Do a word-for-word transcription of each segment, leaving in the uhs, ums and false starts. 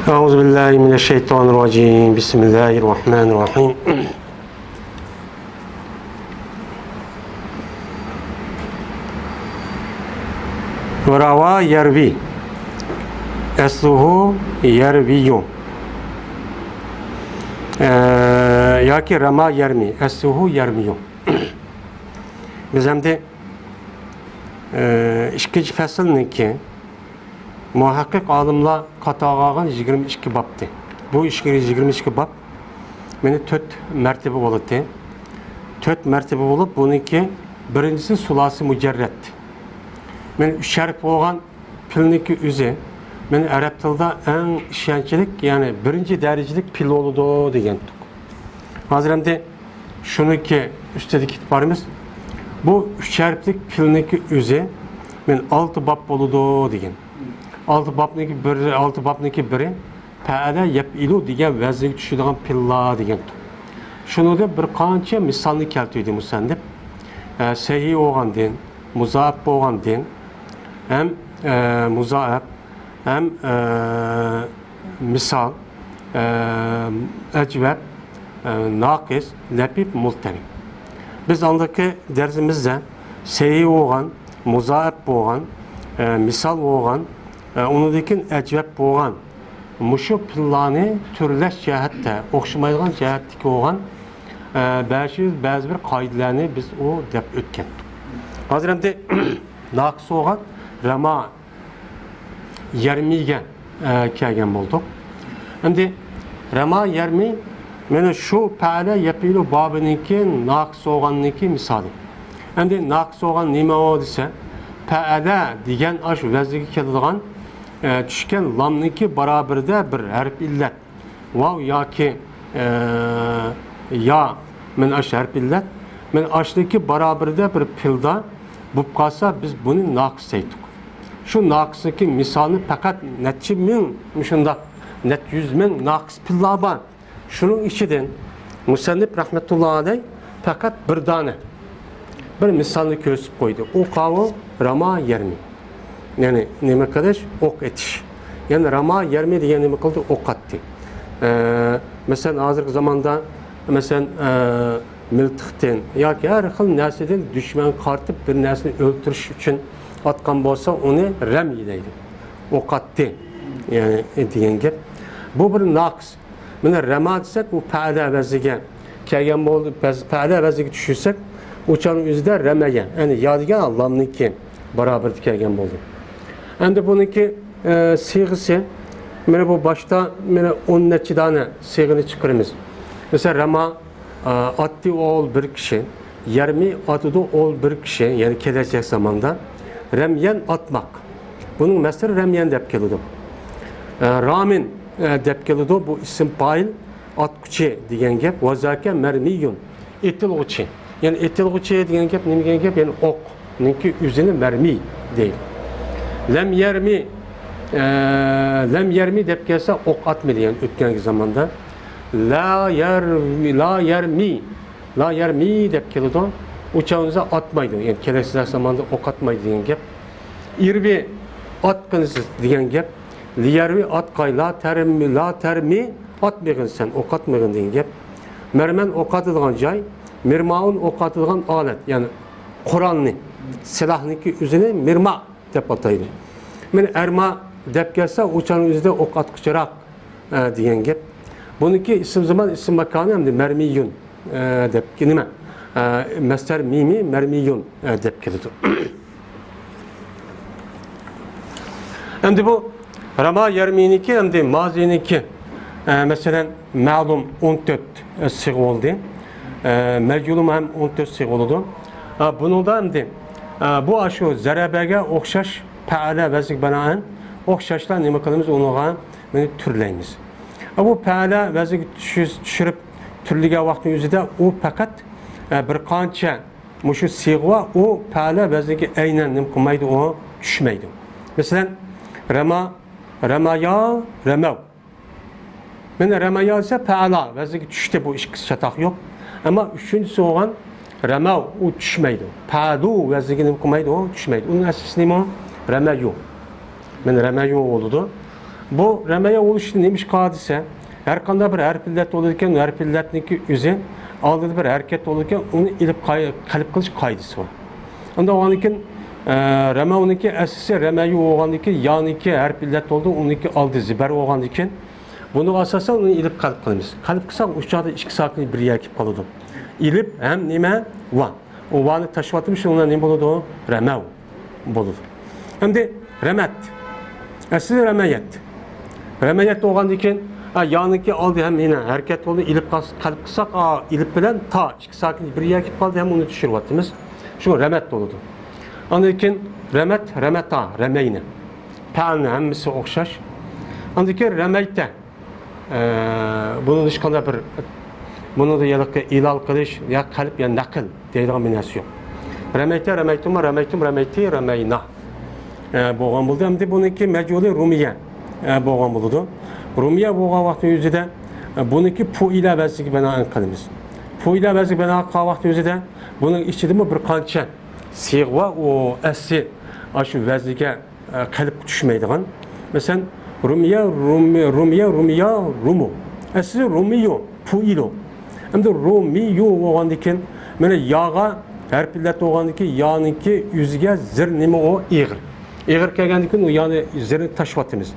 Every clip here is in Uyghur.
أعوذ بالله من الشيطان الرجيم. بسم الله الرحمن الرحيم. روى يروي. أصله يروي. ئە، ياكى رمى يرمي. أصله يرمي. بىز ئەمدى، ئە، ئىككىنچى پەسىلنىڭكى مۇھەققىق ئالىملار قاتارىغا ئالغان يىگىرمە ئىككى بابتى. بۇ ئىككى، يىگىرمە ئىككى باب مانا تۆت مەرتىبە بولىدۇ. تۆت مەرتىبە بولۇپ، بۇنىڭكى بىرىنچىسى سۇلاسى مۇجەررەت. مانا ئۈچ ھەرپ بولغان پېئىلنىڭكى ئۆزى مانا ئەرەب تىلىدا ئەڭ ئىشەنچلىك، يەنى بىرىنچى دەرىجىلىك پېئىل بولىدۇ دېگەنتۇق. ھازىر ئەمدى شۇنىڭكى ئۈستىدە كېتىپ بارىمىز. بۇ ئۈچ ھەرپلىك پېئىلنىڭكى ئۆزى مانا ئالتە باب بولىدۇ دېگەن. ئالتە بابنىڭكى بىرى، ئالتە بابنىڭكى بىرى پەئەلە يەپئىلۇ دېگەن ۋەزىنگە چۈشىدىغان پېئىللار دېگەن. شۇنىڭدىن بىر قانچە مىسالنى كەلتۈردى مۇسەننىپ. ئە، سەھىھ بولغاندىن، مۇزائەپ بولغاندىن، ھەم، ئە، مۇزائەپ، ھەم، ئە، مىسال، ئە، ئەجۋەب، ئە، ناقىس، لەپىپ، مۇلتەرىپ. بىز ئالدىنقى دەرسىمىزدە سەھىھ بولغان، مۇزائەپ بولغان، ئە، مىسال بولغان، ئە، ئۇنىڭدىن كېيىن ئەجۋەب بولغان، مۇشۇ پېئىللارنى تۈرلەش جەھەتتە، ئوخشىمايدىغان جەھەتتىكى بولغان، ئە، بەشى، بەزى بىر قائىدىلەرنى بىز ئۇ دەپ ئۆتكەن. ھازىر ئەمدى ناقىس بولغان رەما يەرمىگە، ئە، كەلگەن بولدۇق. ئەمدى رەما يەرمى، مانا شۇ پەئەلە يەپئىلۇ بابىنىڭكى ناقىس بولغاننىڭكى مىسالى. ئەمدى ناقىس بولغان نېمە ئۇ دېسە، پەئەلە دېگەن ئاشۇ ۋەزىنگە كېلىدىغان، ئە، چۈشكەن لامنىڭكى بارابىرىدە بىر ھەرپ ئىللەت، ۋاۋ ياكى، ئە، يا، مانا ئاشۇ ھەرپ ئىللەت، مانا ئاشۇنىڭكى بارابىرىدە بىر پېئىلدا بولۇپ قالسا، بىز بۇنى ناقىس دەيتتۇق. شۇ ناقىسنىڭكى مىسالىنى پەقەت نەچچە مىڭ، مۇشۇنداق نەچچە يۈز مىڭ ناقىس پېئىللار بار. شۇنىڭ ئىچىدىن مۇسەننىپ رەھمەتۇللا ئەلەي پەقەت بىر دانە، بىر مىسالنى كۆرسىتىپ قويدى. ئۇ قاۋۇ رەما يەرمى. يەنى نېمە قىلىش؟ ئوق ئېتىش. يەنى رەما يەرمى دېگەن نېمە قىلدى؟ ئوق ئاتتى. ئە، مەسىلەن، ھازىرقى زاماندا، مەسىلەن، ئە، مىلتىقتىن ياكى ھەر خىل نەرسىدىن دۈشمەنگە قارىتىپ بىر نەرسىنى ئۆلتۈرۈش ئۈچۈن ئاتقان بولسا، ئۇنى رەمي دەيدۇ. ئوق ئاتتى، يەنى دېگەن گەپ. بۇ بىر ناقىس. مانا رەما دېسەك، ئۇ پەئەلە ۋەزنىگە كەلگەن بولدى. بەز-، پەئەلە ۋەزنىگە چۈشۈرسەك، ئۇ چاغنىڭ ئۆزىدە رەمەگە، يەنى يا دېگەن لامنىڭكى بارابىرىدە كەلگەن بولدى. ئەمدى بۇنىڭكى، ئە، سىيغىسى، مانا بۇ باشتا مانا ئون نەچچە دانە سىيغىنى چىقىرىمىز. مەسىلەن، رەما، ئە، ئاتتى ئوغۇل بىر كىشى، يەرمى ئاتىدۇ ئوغۇل بىر كىشى، يەنى كېلەچەك زاماندا. رەميەن ئاتماق. بۇنىڭ مەسدىرى رەميەن دەپ كېلىدۇ. ئە، رامىن، ئە، دەپ كېلىدۇ. بۇ ئىسىم پائىل، ئاتقۇچى دېگەن گەپ. ۋەزاكە مەرمىيۇن. ئېتىلغۇچى. يەنى ئېتىلغۇچى دېگەن گەپ نېمە دېگەن گەپ؟ يەنى ئوقنىڭكى ئۆزىنى مەرمىي دەيدۇ. لەم يەرمى، ئە، لەم يەرمى دەپ كەلسە ئوق ئاتمىدى، يەنى ئۆتكەنكى زاماندا. لا يەرمى، لا يەرمى، لا يەرمى دەپ كېلىدۇ. ئۇ چاغدا ئاتمايدۇ. يەنى كېلەچەك زاماندا ئوق ئاتمايدۇ دېگەن گەپ. ئىرۋى ئاتقىن سىز دېگەن گەپ. لىيەرۋى ئاتقاي، لا تەرمى، لا تەرمى ئاتمىغىن سەن، ئوق ئاتمىغىن دېگەن گەپ. مەرمەن ئوق ئاتىدىغان جاي، مىرمائۇن ئوق ئاتىدىغان ئالەت، يەنى قورالنى، سىلاھنىڭكى ئۆزىنى مىرما دەپ ئاتايدۇ. مانا ئەرما دەپ كەلسە، ئۇ چاغنىڭ ئۆزىدە ئوق ئاتقۇچىراق، ئە، دېگەن گەپ. بۇنىڭكى ئىسىم زامان، ئىسىم ماكانى ئەمدى مەرمىيۇن، ئە، دەپ، نېمە، ئە، مەسدەر مىمى مەرمىيۇن، ئە، دەپ كېلىدۇ. ئەمدى بۇ رەما يەرمىنىڭكى، ئەمدى مازىنىڭكى، ئە، مەسىلەن، مەلۇم ئون تۆت سىغ بولدى. ئە، مەجھۇلۇم ھەم ئون تۆت سىغ بولىدۇ. ئە، بۇنىڭدا ئەمدى، ئە، بۇ ئاشۇ زەرەبەگە ئوخشاش پەئەلە ۋەزنىگە بىنائەن ئوخشاشلا نېمە قىلىمىز؟ ئۇنىڭغا مانا تۈرلەيمىز. ئە، بۇ پەئەلە ۋەزنىگە چۈشۈر-، چۈشۈرۈپ تۈرلىگەن ۋاقىتنىڭ ئۆزىدە ئۇ پەقەت، ئە، بىر قانچە مۇشۇ سىغە بار، ئۇ پەئەلە ۋەزنىگە ئەينەن نېمە قىلمايدۇ؟ ئۇ چۈشمەيدۇ. مەسىلەن، رەما، رەمايا، رەمەۋ. مانا رەمايا دېسە پەئەلا ۋەزنىگە چۈشتى، بۇ ئىككىسى چاتاق يوق. ئەمما ئۈچىنچىسى بولغان رەمەۋ، ئۇ چۈشمەيدۇ. پەئەلۇ ۋەزنىگە نېمە قىلمايدۇ؟ ئۇ چۈشمەيدۇ. ئۇنىڭ ئەسلىسى نېمە؟ رەمەيۇ. مانا رەمەيۇ بولىدۇ. بۇ رەمەيە بولۇشى نېمە ئىش قائىدىسى؟ ھەر قانداق بىر ھەرپ ئىللەت بولىدىكەن، ھەرپ ئىللەتنىڭكى ئۆزى ئالدىدا بىر ھەرىكەت بولىدىكەن، ئۇنى ئېلىپ قاي-، قەلب قىلىش قائىدىسى بار. ئەمدى ئاندىن كېيىن، ئە، رەمەۋنىڭكى ئەسلىسى رەمەيۇ بولغاندىن كېيىن، يانىڭكى ھەرپ ئىللەت بولدى، ئۇنىڭكى ئالدى زىبەر بولغاندىن كېيىن، بۇنىڭغا ئاساسەن ئۇنى ئېلىپ قەلب قىلىمىز. قەلب قىلساق، ئۇ چاغدا ئىككى ساكىن بىر يەرگە كېلىپ قالىدۇ. ئېلىپ ھەم نېمە؟ ۋا. ئۇ ۋانى تاشلىۋاتىمىز، شۇنىڭ بىلەن نېمە بولىدۇ؟ رەمەۋ بولىدۇ. ئەمدى رەمەت. ئەسلى رەمەيەت. رەمەيەت بولغاندىن كېيىن، ئا، يانىڭكى ئالدى ھەم يەنە ھەرىكەت بولدى. ئېلىپ قاس-، قەلب قىلساق، ئا، ئېلىپ بىلەن تا ئىككى ساكىن بىر يەرگە كېلىپ قالدى ھەم ئۇنى چۈشۈرۈۋاتىمىز. شۇ رەمەت بولىدۇ. ئاندىن كېيىن رەمەت، رەمەتا، رەمەينى. پەئلنى ھەممىسى ئوخشاش. ئاندىن كېيىن رەمەيتە. ئە، بۇنىڭدا ھېچقانداق بىر، بۇنىڭدا ھېلىقى ئىلال قىلىش يا قەلب يا نەقىل دەيدىغان بىر نەرسە يوق. رەمەيتە، رەمەيتۇما، رەمەيتۇم، رەمەيتى، رەمەينا، ئە، بولغان بولدى. ئەمدى بۇنىڭكى مەجھۇلى رۇمىيە، ئە، بولغان بولىدۇ. رۇمىيە بولغان ۋاقتى ئۆزىدە، ئە، بۇنىڭكى پۇئىلە ۋەزنىگە بىنائەن قىلىمىز. پۇئىلە ۋەزنىگە بىنائەن قىلغان ۋاقتى ئۆزىدە بۇنىڭ ئىچىدىمۇ بىر قانچە سىغۋا ئۇ ئەسلى ئاشۇ ۋەزنىگە ئە، قەلبكە چۈشمەيدىغان. مەسىلەن، رۇمىيە، رۇمى-، رۇمىيە، رۇمىيا، رۇمۇ. ئەسلى رۇمىيۇ، پۇئىلۇ. ئەمدى رۇمىيۇ بولغاندىن كېيىن، مانا ياغا ھەرپ ئىللەت بولغاندىن كېيىن، يانىڭكى ئۆزىگە زىر نېمە ئۇ؟ ئېغىر. ئېغىر كەلگەندىن كېيىن، ئۇ يانى زىرنى تاشلىۋاتىمىز.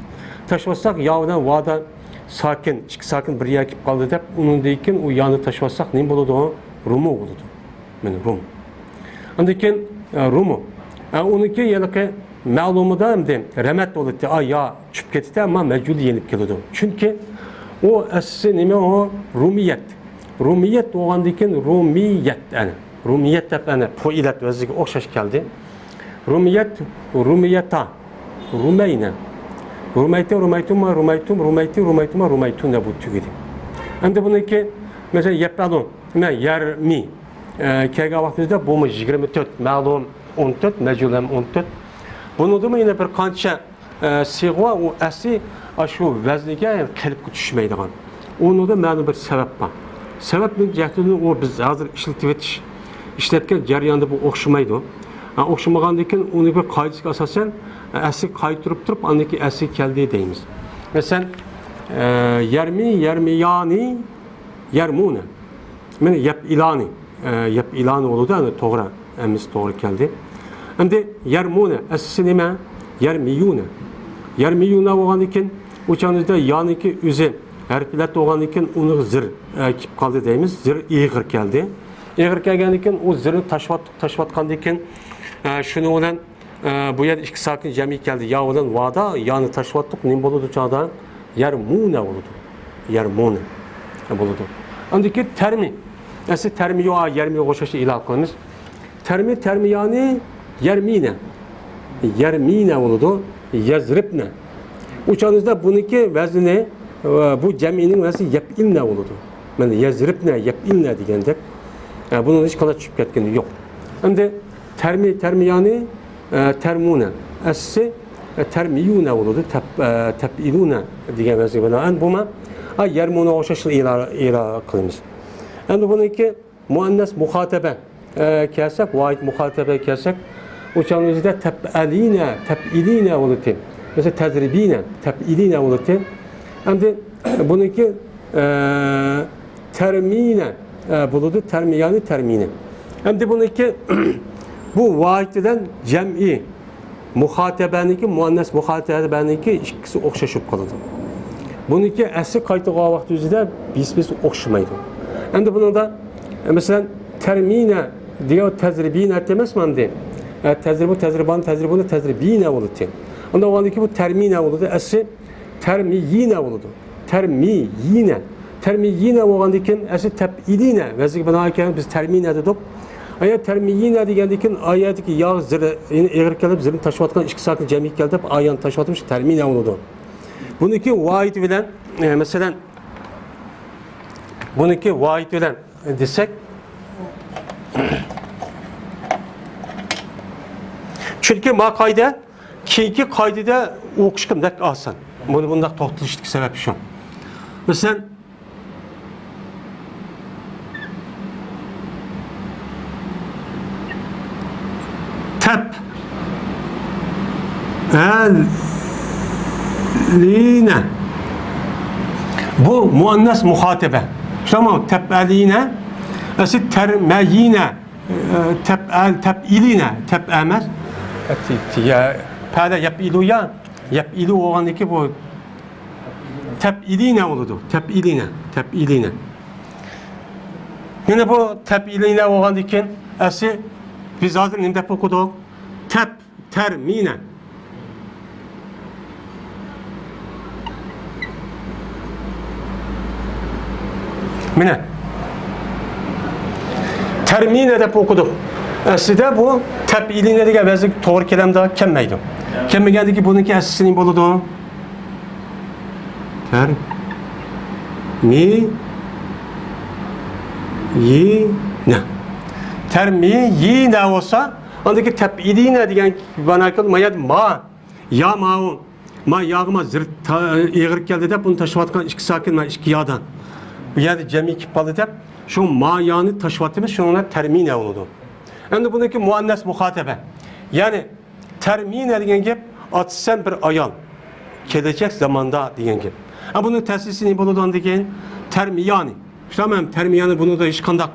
تاشلىۋاتساق، يا بىلەن ۋادا ساكىن، ئىككى ساكىن بىر يەرگە كېلىپ قالدى دەپ، ئۇنىڭدىن كېيىن ئۇ يانى تاشلىۋاتساق، نېمە بولىدۇ؟ رۇمۇ بولىدۇ. مانا رۇم. ئاندىن كېيىن، ئە، رۇمۇ. ئە، ئۇنىڭكى ھېلىقى مەلۇمىدا ئەمدى رەمەت بولىدۇ. ئا، يا چۈشۈپ كېتىدۇ، ئەمما مەجھۇلى يېنىپ كېلىدۇ. چۈنكى ئۇ ئەسلى نېمە ئۇ؟ رۇمىيەت. رۇمىيەت بولغاندىن كېيىن رۇمىيەت، ئەنە. رۇمىيەت دەپ، ئەنە، پۇئىلەت ۋەزنىگە ئوخشاش كەلدى. رۇمىيەت، رۇمىيەتا، رۇمەينە. رۇمەيتە، رۇمەيتۇما، رۇمەيتۇم، رۇمەيتى، رۇمەيتۇما، رۇمەيتۇنە بۇ تۈگىدى. ئەمدى بۇنىڭكى، مەسىلەن، يەپئەلۇ، مەن يەرمى، ئە، كەلگەن ۋاقتىمىزدا بۇمۇ يىگىرمە تۆت، مەلۇم ئون تۆت، مەجھۇل ھەم ئون تۆت. بۇنىڭدىمۇ يەنە بىر قانچە، ئە، سىغۋا ئۇ ئەسلى ئاشۇ ۋەزنىگە، يەنى قېلىپقا چۈشمەيدىغان. ئۇنىڭدا مەلۇم بىر سەۋەب بار. سەۋەبنىڭ جەھىتىدىن ئۇ بىز ھازىر ئىشلىتىۋېتىش، ئىشلەتكەن جەرياندا بۇ ئوخشىمايدۇ. ئە، ئوخشىمىغاندىن كېيىن ئۇنى بىر قائىدىسىگە ئاساسەن، ئە، ئەسلىگە قايتۇرۇپ تۇرۇپ، ئاندىن كېيىن ئەسلىگە كەلدى دەيمىز. مەسىلەن، ئە، يەرمى، يەرمىيانى، يەرمۇنە. مانا يەپئىلانى، ئە، يەپئىلانى بولىدۇ، ئەنە توغرا، ھەممىسى توغرا كەلدى. ئەمدى يەرمۇنە، ئەسلىسى نېمە؟ يەرمىيۇنە. يەرمىيۇنە بولغاندىن كېيىن، ئۇ چاغدا يانىكى ئۆزى ھەرپ ئىللەت بولغاندىن كېيىن، ئۇنىڭغا زىر، ئە، كېلىپ قالدى دەيمىز، زىر ئېغىر كەلدى. ئېغىر كەلگەندىن كېيىن، ئۇ زىرنى تاشلىۋاتتۇق، تاشلىۋاتقاندىن كېيىن، ئە، شۇنىڭ بىلەن ئە، بۇ يەردە ئىككى ساكىن جەمئىي كەلدى. يا بىلەن ۋادا، يانى تاشلىۋاتتۇق. نېمە بولىدۇ چاغدا؟ يەرمۇنە بولىدۇ. يەرمۇنە بولىدۇ. ئاندىن كېيىن تەرمى. ئەسلى تەرمى يو-، يەرمىگە ئوخشاش ئېلان قىلىمىز. تەرمى، تەرمىيانى، يەرمىنە. يەرمىنە بولىدۇ. يەزرىبنە. ئۇ چاغدا بۇنىڭكى ۋەزنى، ئە، بۇ جەمئىينىڭ ۋەزنى يەپئىلنە بولىدۇ. مانا يەزرىبنە، يەپئىلنە دېگەندەك. ئە، بۇنىڭ ھېچقانداق چۈشۈپ كەتكىنى يوق. ئەمدى تەرمى، تەرمىيانى، ئە، تەرمۇنە. ئەسلىسى، ئە، تەرمىيۇنە بولىدۇ. تەپ-، ئە، تەپئىلۇنە دېگەن ۋەزنگە بىنائەن بۇمۇ، ئە، يەرمۇنە ئوخشاشلا ئېلان، ئېلان قىلىمىز. ئەمدى بۇنىڭكى مۇئەننەس مۇخاتەبە، ئە، كەلسەك، ۋاھىد مۇخاتەبە كەلسەك، ئۇ چاغنىڭ ئۆزىدە تەپئەلىنە، تەپئىلىنە بولىدۇ. مەسىلەن، تەزرىبىنە، تەپئىلىنە بولىدۇ. ئەمدى بۇنىڭكى، ئە، تەرمىنە، ئە، بولىدۇ، تەرمىيانى، تەرمىنە. ئەمدى بۇنىڭكى بۇ ۋاھىد بىلەن جەمئىي مۇخاتەبەنىڭكى، مۇئەننەس مۇخاتەبەنىڭكى ئىككىسى ئوخشاش بولۇپ قالىدۇ. بۇنىڭكى ئەسلى قايتىدىغان ۋاقىت يۈزىدە بىس-بىس ئوخشىمايدۇ. ئەمدى بۇنىڭدا، مەسىلەن، تەرمىنە دېگەن تەزرىبىنە ئەمەسمۇ ئەمدى؟ ئە، تەزرىبۇ، تەزرىبان، تەزرىبۇنە، تەزرىبىنە بولىدۇ. ئاندىن كېيىن بۇ تەرمىنە بولىدۇ. ئەسلى تەرمىيىنە بولىدۇ. تەرمىيىنە. تەرمىيىنە بولغاندىن كېيىن، ئەسلى تەپئىلىنە ۋەزنىگە بىنائەن كەلگەن بىز تەرمىنە دېدۇق. ئايا تەرمىيىنە دېگەندىن كېيىن، ئايەتتىكى يا زىر، يەنى ئېغىر كېلىپ، زىرنى تاشلىۋاتقان ئىككى ساكىن جەمئىي كەلدى دەپ، ئايانى تاشلىۋاتىمىز، تەرمىنە بولىدۇ. بۇنىڭكى ۋاھىد بىلەن، ئە، مەسىلەن، بۇنىڭكى ۋاھىد بىلەن دېسەك، چۈنكى ما قائىدە كېيىنكى قائىدىدە ئوقۇشقا بەك ئاسان. بۇنى بۇنداق توختىلىشتىكى سەۋەب شۇ. مەسىلەن، تەپ، ئەل، تەپئەلىنە. بۇ مۇئەننەس مۇخاتەبە. شۇنداقمۇ؟ تەپئەلىنە. ئەسلى تەرمەيىنە. ئە، تەپئەل، تەپئىلىنە. تەپ ئەمەس. پەدە يەپئىلۇ يا. يەپئىلۇ بولغاندىكى بۇ تەپئىلىنە بولىدۇ. تەپئىلىنە. تەپئىلىنە. يەنە بۇ تەپئىلىنە بولغاندىكىن ئەسلى بىز ھازىر نېمە دەپ ئوقۇدۇق؟ تەپ تەرمىنە. مىنە. تەرمىنە دەپ ئوقۇدۇق. ئەسلىدە بۇ تەپئىلىنە دېگەن ۋەزىن توغرا كېلەمدۇ؟ كەلمەيدۇ. كەلمىگەندىكى بۇنىڭكى ئەسلىسى نېمە بولىدۇ؟ تەرمىنە. تەرمىنە بولسا، ئاندىكى تەپئىلىنە دېگەن مانا ما، يا ماۋۇ، ما ياغا ما زىر تا-، ئېغىر كەلدى دەپ، بۇنى تاشلاۋاتقان ئىككى ساكىن، ما ئىككى يادان. بۇ يەردە جەمئىي كېلىپ قالدى دەپ، شۇ ما يانى تاشلاۋاتىمىز، شۇنىڭ بىلەن تەرمىنە بولىدۇ. ئەمدى بۇنىڭكى مۇئەننەس مۇخاتەبە. يەنى تەرمىنە دېگەن گەپ، ئاتىسەن بىر ئايال. كېلەچەك زاماندا دېگەن گەپ. ھە، بۇنىڭ تەسلىسى نېمە بولىدۇ ئاندىن كېيىن؟ تەرمىيانى. شۇنداقمۇ؟ تەرمىيانى بۇنىڭدا ھېچقانداق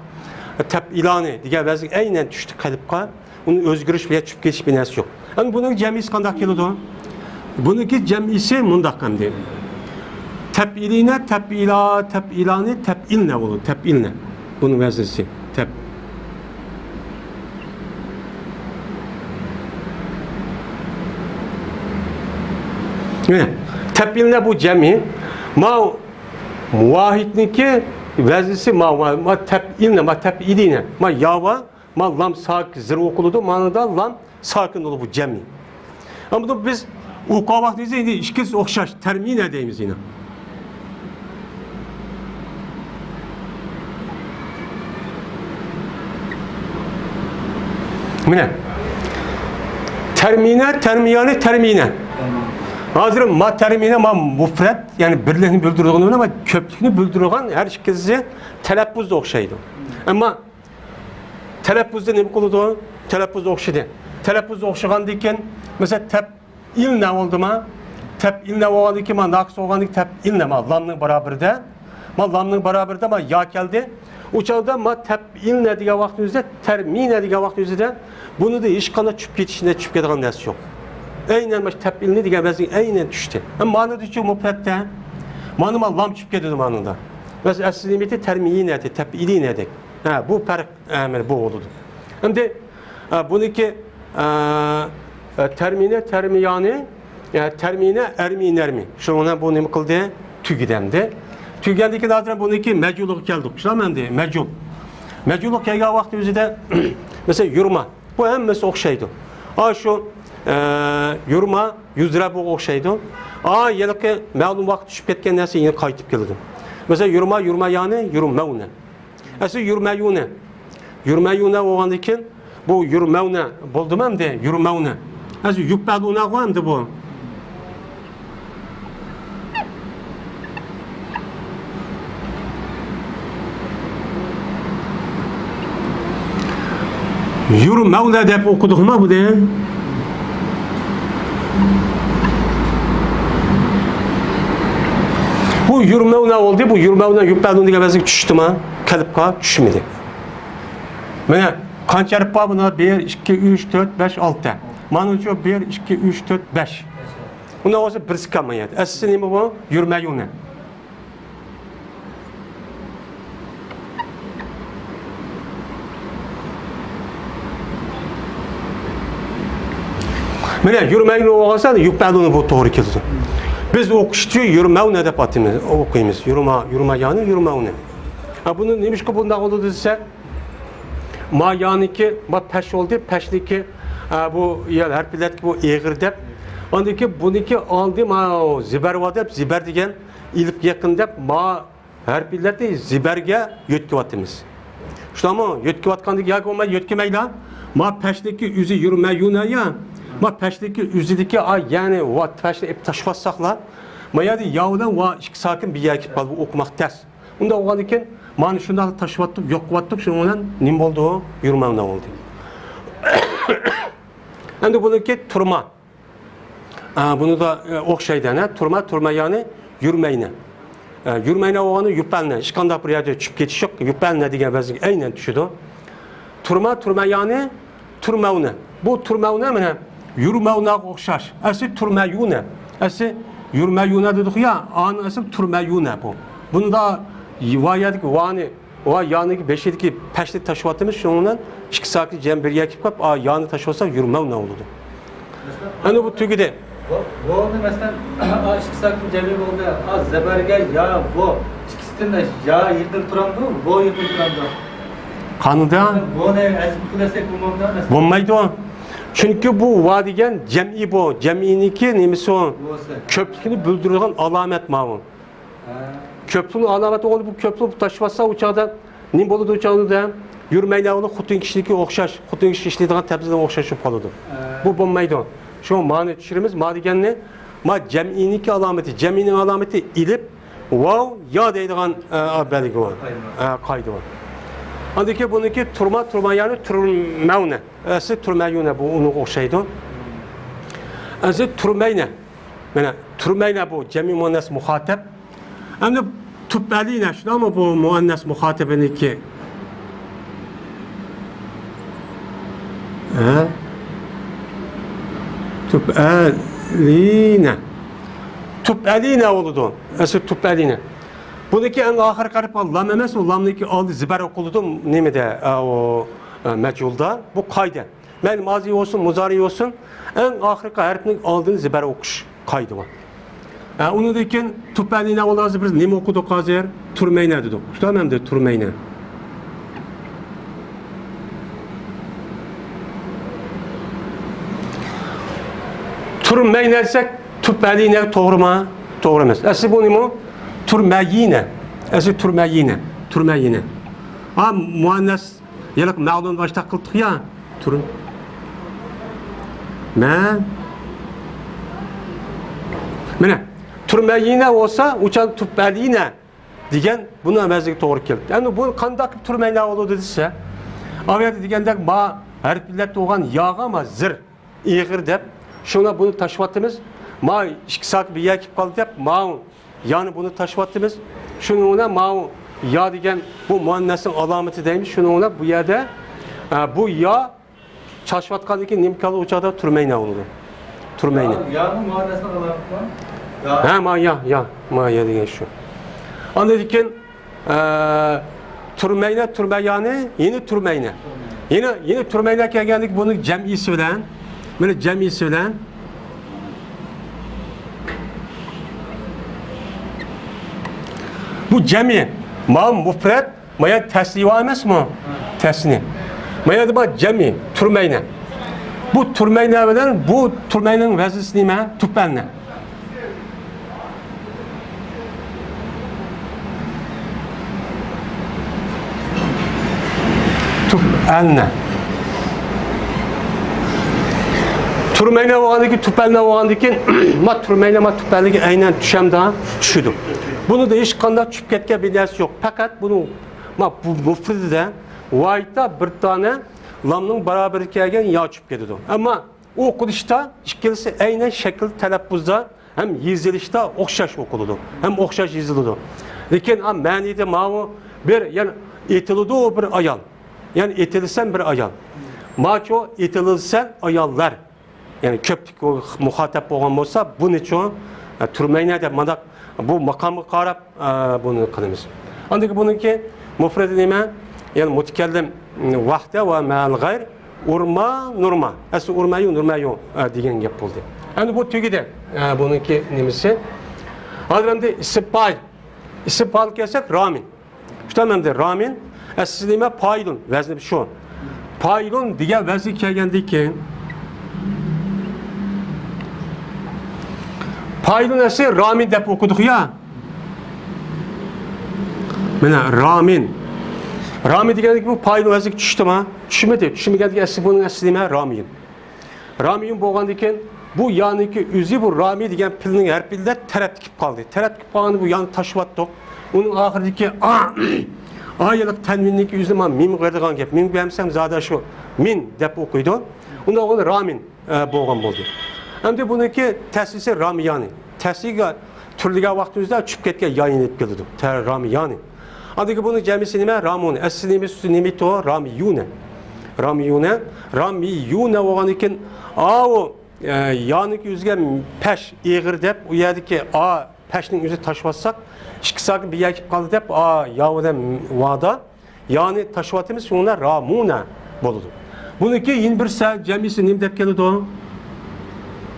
تەپئىلانى دېگەن ۋەزىن ئەينەن چۈشتى قېلىپقا. ئۇنى ئۆزگىرىش يا چۈشۈپ كېتىش بىر نەرسە يوق. ئەمدى بۇنىڭ جەمئىسى قانداق كېلىدۇ؟ بۇنىڭكى جەمئىسى مۇنداق ئەمدى. تەپئىلىنە، تەپئىلا، تەپئىلانى، تەپئىلنە بولىدۇ. تەپئىلنە. بۇنىڭ ۋەزنىسى. تەپ. مىنە، تەپئىلنە بۇ جەمئى. ما مۇۋاھىدنىڭكى ۋەزنىسى ما، ما، ما تەپئىلنە، ما تەپئىلىنە. ما ياۋا، ما لام ساك زىر ئوقۇلىدۇ. مانىدا لام ساكىن بولىدۇ بۇ جەمئى. ئەمما بۇنى بىز ئوقۇغان ۋاقتىمىزدا ئەمدى ئىككىسى ئوخشاش، تەرمىنە دەيمىز يەنە. مىنە. تەرمىنە، تەرمىيانى، تەرمىنە. ھازىر ما تەرمىنە، ما مۇفرەت، يەنى بىرلىكنى بىلدۈرىدىغان، ما كۆپلۈكنى بىلدۈرىدىغان، ھەر ئىككىسى تەلەپپۇزدا ئوخشايدۇ. ئەمما تەلەپپۇزدا نېمە قىلىدۇ؟ تەلەپپۇز ئوخشىدى. تەلەپپۇز ئوخشىغاندىن كېيىن، مەسىلەن، تەپئىلنە بولدىما؟ تەپئىلنە بولغاندىن كېيىن، ما ناقىس بولغاندىن كېيىن تەپئىلنە، ما لامنىڭ باراۋىرىدە، ما لامنىڭ باراۋىرىدە ما يا كەلدى. ئۇ چاغدا ما تەپئىلنە دېگەن ۋاقتىمىزدا، تەرمىنە دېگەن ۋاقتىمىزدا بۇنىدا ھېچقانداق چۈشۈپ كېتىشنى، چۈشۈپ كېتىدىغان نەرسە يوق. ئەينەن مانا تەپئىلنى دېگەن ۋەزىن ئەينەن چۈشتى. ئەمما مانىدا چۈ مۇپرەتتە، مانا ما لام چۈشۈپ كېتىدۇ مانىدا. مەسىلەن، ئەسلى نېمىتى؟ تەرمىنە، تەپئىلنە دېدۇق. ھە، بۇ پەرق، ئە، مانا بۇ بولىدۇ. ئەمدى، ئە، بۇنىڭكى، ئە، ئە، تەرمىنە، تەرمىيانى، ئە، تەرمىنە، ئەرمىنەرمى. شۇنىڭ بىلەن بۇ نېمە قىلدى؟ تۈگىدى ئەمدى. تۈگىگەندىن كېيىن ھازىر بۇنىڭكى مەجۇلىغا كەلدۇق. شۇنداقمۇ ئەمدى؟ مەجۇل. مەجۇلغا كەلگەن ۋاقتى ئۆزىدە، مەسىلەن، يۇرما. بۇ ھەممىسى ئوخشايدۇ. ئا، شۇ، ئە، يۇرما، يۇزرەبۇغا ئوخشايدۇ. ئا، ھېلىقى مەلۇم ۋاقىت چۈشۈپ كەتكەن نەرسە يەنە قايتىپ كېلىدۇ. مەسىلەن، يۇرما، يۇرمايانى، يۇرمەۋنە. ئەسلى يۇرمەيۇنە. يۇرمەيۇنە بولغاندىن كېيىن، بۇ يۇرمەۋنە بولدىمۇ ئەمدى؟ يۇرمەۋنە. ئەسلى يۇپبەلۇنەغۇ ئەمدى بۇ. يۇرمەۋنە دەپ ئوقۇدۇقما بۇنى؟ بۇ يۇرمەۋنە بولدى، بۇ يۇرمەۋنە، يۇپبەلۇن دېگەن ۋەزىنگە چۈشتىما؟ قەلبقا چۈشمىدى. مانا قانچە ھەرپ بار بۇندا؟ بىر، ئىككى، ئۈچ، تۆت، بەش، ئالتە. مانىچۇ بىر، ئىككى، ئۈچ، تۆت، بەش. ئۇنداق بولسا بىرسى كەلمەيدۇ. ئەسلىسى نېمە بۇ؟ يۇرمەيۇنە. مانا يۇرمەيۇنە بولغانسا يۇپبەلۇنە بۇ توغرا كېلىدۇ. بىز ئوقۇشتا يۇرمەۋنە دەپ ئاتىمىز، ئوقۇيمىز. يۇرما، يۇرمايانى، يۇرمەۋنە. ھە، بۇنى نېمىشقا بۇنداق بولىدۇ دېسە، ما يانىكى، ما پەش بولدى، پەشنىكى، ئە، بۇ يا ھەرپلەردىكى بۇ ئېغىر دەپ. ئاندىن كېيىن بۇنىڭكى ئالدى ما زىبەر بار دەپ، زىبەر دېگەن ئېلىپ يېقىن دەپ، ما ھەرپلەرنى زىبەرگە يۆتكىۋاتىمىز. شۇنداقمۇ؟ يۆتكىۋاتقاندىكى ياكى بولماي يۆتكىمەيلا، ما پەشنىكى ئۆزى يۇرمەيۇنە يا، ما پەشنىكى ئۆزىدىكى، ئا، يەنى ۋا پەشنى ئېپ تاشلىۋاتساقلا، ما يەردە يا بىلەن ۋا ئىككى ساكىن بىر يەرگە كېلىپ قالدى، بۇ ئوقۇماق تەس. ئۇنداق بولغاندىكىن، مانا شۇنداق تاشلىۋاتتۇق، يوق قىلىۋاتتۇق، شۇنىڭ بىلەن نېمە بولدى ئۇ؟ يۇرمەۋنە بولدى. ئەمدى بۇنىڭكى تۇرما. ئە، بۇنىدا، ئە، ئوخشايدۇ، ئەنە، تۇرما، تۇرمايانى، يۈرمەينە. ئە، يۈرمەينە بولغاندا يۈپەلنە. ھېچقانداق بىر يەردە چۈشۈپ كېتىش يوق. يۈپەلنە دېگەن ۋەزىنگە ئەينەن چۈشىدۇ. تۇرما، تۇرمايانى، تۇرمەۋنە. بۇ تۇرمەۋنە مانا يۈرمەۋنەگە ئوخشاش. ئەسلى تۇرمەيۇنە. ئەسلى يۈرمەيۇنە دېدۇق يا، ئانىڭ ئەسلى تۇرمەيۇنە بۇ. بۇندا ۋايەدىكى ۋانى ۋا يانىكى بېشىدىكى پەشنى تاشلىۋاتىمىز، شۇنىڭ بىلەن ئىككى ساكىن جەم بىر يەرگە كېلىپ قاپ، ئا، يانى تاشلىسا يۈرمەۋنە بولىدۇ. ئەنە بۇ تۈگىدى. بۇ، بۇنى مەسىلەن، ئا، ئىككى ساكىن جەمئىي بولدى. ئا، زەبەرگە يا، بۇ. ئىككىسىدىن يا يېقىن تۇرامدۇ، بۇ يېقىن تۇرامدۇ؟ قانۇندا؟ بۇنى ھەزىم قىلساق بولمامدۇ، مەسىلەن؟ بولمايدۇ. چۈنكى بۇ ۋا دېگەن جەمئىي بۇ. جەمئىينىڭكى نېمىسى ئۇ؟ بۇسى. كۆپلۈكنى بىلدۈرىدىغان ئالامەت ماۋۇ. ھە. كۆپلۈكنىڭ ئالامىتى بولدى، بۇ كۆپلۈك تاشلىۋاتسا، ئۇ چاغدا نېمە بولىدۇ، ئۇ چاغدا يۈرمەينە بولۇپ، خوتۇن كىشىنىڭكى ئوخشاش، خوتۇن كىشى ئىشلەيدىغان تەبزىدىن ئوخشاش بولۇپ قالىدۇ. ھە. بۇ بولمايدۇ. شۇڭا مانى چۈشۈرىمىز، ما دېگەننى، ما جەمئىينىڭكى ئالامىتى، جەمئىينىڭ ئالامىتى ئېلىپ، ۋاۋ، يا دەيدىغان، ئە، بەلگە بار. قايدا بار. ئە، قايدا بار. ئاندىن كېيىن بۇنىڭكى تۇرما، تۇرما، يەنى تۇرمەۋنە. ئەسلى تۇرمەيۇنە، بۇ ئۇنىڭغا ئوخشايدۇ. ئەسلى تۇرمەينە. مانا، تۇرمەينە بۇ جەمئىي مۇئەننەس مۇخاتەب. ئەمدى تۇپئەلىنە، شۇنداقمۇ بۇ مۇئەننەس مۇخاتەبىنىڭكى؟ ھە؟ تۇپئەلىنە. تۇپئەلىنە بولىدۇ. ئەسلى تۇپئەلىنە. بۇنىڭكى ئەڭ ئاخىرقى ھەرپ لام ئەمەس، ئۇ لامنىڭكى ئالدى زىبەر ئوقۇلىدۇ. نېمىدە؟ ئە، ئۇ، ئە، مەجھۇلدا. بۇ قايدا. مەيلى مازى بولسۇن، مۇزارى بولسۇن، ئەڭ ئاخىرقى ھەرپنىڭ ئالدىنى زىبەر ئوقۇش قايدىۋى. ھە، ئۇنىڭدىن كېيىن تۇپئەلىنە ئۇلازى بىز نېمە ئوقۇدۇق ھازىر؟ تۇرمەينە دېدۇق. شۇنداقمۇ ئەمدى تۇرمەينە؟ تۇرمەينە دېسەك، تۇپئەلىنە توغرىمۇ؟ توغرا ئەمەس. ئەسلى بۇ نېمە؟ تۇرمەيىنە. ئەسلى تۇرمەيىنە. تۇرمەيىنە. ھا، مۇئەننەس ھېلىقى مەلۇم باشتا قىلدۇق يا. تۇرۇن. مە. مانا، تۇرمەيىنە بولسا، ئۇچان تۇپئەلىنە دېگەن بۇنىڭ ئەۋەزىگە توغرا كەلدى. ئەمدى بۇ قانداق تۇرمەينە بولىدۇ دېسە، ئاۋۇ يەردە دېگەندەك ما ھەرپلەر تۇرغان ياغا ما زىر، ئېغىر دەپ، شۇڭا بۇنى تاشلىۋاتىمىز. ما ئىككى ساكىن بىر يەرگە كېلىپ قالدى دەپ، ما يانى بۇنى تاشلىۋاتىمىز. شۇنىڭ بىلەن ماۋۇ يا دېگەن بۇ مۇئەننەسنىڭ ئالامىتى دەيمىز. شۇنىڭ بىلەن بۇ يەردە، ئە، بۇ يا چاشىۋاتقاندىن كېيىن نېمە قالدى؟ ئۇ چاغدا تۇرمەينە بولىدۇ. تۇرمەينە. يا، يانى مۇئەننەسنىڭ ئالامىتىمۇ؟ يا. ھە، ما يا، يا، ما يا دېگەن شۇ. ئاندىن كېيىن، ئە، تۇرمەينە، تۇرمەيانى، يەنە تۇرمەينە. يەنە، يەنە تۇرمەينە كەلگەندىكىن بۇنىڭ جەمئىيسى بىلەن، مانا جەمئىيسى بىلەن. بۇ جەمئىي. ما مۇپرەت، ما يەردە تەسنىي بار ئەمەسمۇ؟ تەسنىي. ما يەردە بار جەمئىي، تۇرمەينە. بۇ تۇرمەينە بىلەن بۇ تۇرمەينىنىڭ ۋەزنىسى نېمە؟ تۇپئەلنە. تۇپئەلنە. تۇرمەينە بولغاندىن كېيىن، تۇپئەلنە بولغاندىن كېيىن، ما تۇرمەينە، ما تۇپئەلنەگە ئەينەن چۈشەمدۇ؟ چۈشىدۇ. بۇنىڭدا ھېچقانداق چۈشۈپ كەتكەن بىر نەرسە يوق. پەقەت بۇنىڭ، ما بۇ مۇفرىدىدە ۋايىتتا بىر دانە لامنىڭ بارابىرىگە كەلگەن يا چۈشۈپ كېتىدۇ. ئەمما ئوقۇلۇشتا ئىككىلىسى ئەينەن شەكىل تەلەپپۇزدا ھەم يېزىلىشتا ئوخشاش ئوقۇلىدۇ، ھەم ئوخشاش يېزىلىدۇ. لېكىن، ئا، مەنىدە ماۋۇ بىر، يەنى ئېيتىلىدۇ بىر ئايال. يەنى ئېيتىلسەن بىر ئايال. ماچۇ ئېيتىلسەن ئاياللار. يەنى كۆپلۈك مۇخاتەپ بولغان بولسا، بۇنىچۇ، ئە، تۈرمەينە دەپ مانداق بۇ ماقامغا قاراپ، ئە، بۇنى قىلىمىز. ئاندىن كېيىن بۇنىڭكى مۇفرىدى نېمە؟ يەنى مۇتەكەللىم ۋەھدە ۋە مەل غەير ئۇرما، نۇرما. ئەسلى ئۇرمايۇ، نۇرمايۇ، ئە، دېگەن گەپ بولدى. ئەمدى بۇ تۈگىدى. ئە، بۇنىڭكى نېمىسى؟ ھازىر ئەمدى ئىسىم پائىل. ئىسىم پائىلغا كەلسەك، رامىن. شۇنداقمۇ ئەمدى رامىن؟ ئەسلى نېمە؟ پائىلۇن. ۋەزنى شۇ. پائىلۇن دېگەن ۋەزىنگە كەلگەندىن كېيىن، پائىلۇن ئەسلى رامىن دەپ ئوقۇدۇق يا. مانا رامىن. رامىن دېگەندىن كېيىن بۇ پائىلۇن ۋەزىنگە چۈشتىما؟ چۈشمىدى. چۈشمىگەندىن كېيىن ئەسلى بۇنىڭ ئەسلى نېمە؟ رامىيۇن. رامىيۇن بولغاندىكىن، بۇ يانىكى ئۆزى بۇ رامى دېگەن پېئىلنىڭ ھەرپى بىلەن تەرەپتە كېلىپ قالدى. تەرەپتە كېلىپ قالغاندا بۇ يانى تاشلىۋاتتۇق. ئۇنىڭ ئاخىرىدىكى ئا، ئا يىللىق تەنۋىننىڭكى ئۆزىنى مانا مىمغا بېرىدىغان گەپ. مىمغا بەرمىسەم زادى شۇ مىن دەپ ئوقۇيدۇ. ئۇنداق بولغاندا رامىن، ئە، بولغان بولدى. ئەمدى بۇنىڭكى تەسلىسى رامىيانى. تەسلىگە تۈرلىگەن ۋاقتىمىزدا چۈشۈپ كەتكەن ياينى ئېلىپ كېلىدۇ. تە-، رامىيانى. ئاندىن كېيىن بۇنىڭ جەمئىسى نېمە؟ رامۇن. ئەسلى نېمىسى، نېمە ئىدى ئۇ؟ رامىيۇنە. رامىيۇنە. رامىيۇنە بولغاندىن كېيىن، ئاۋۇ، ئە، يانىڭ ئۆزىگە پەش ئېغىر دەپ، ئۇ يەردىكى ئا پەشنىڭ ئۆزى تاشلىۋاتساق، ئىككى ساكىن بىر يەرگە كېلىپ قالدى دەپ، ئا، يا بىلەن ۋادا، يانى تاشلىۋاتىمىز، شۇڭا رامۇنە بولىدۇ. بۇنىڭكى يەنە بىر سە-، جەمئىسى نېمە دەپ كېلىدۇ؟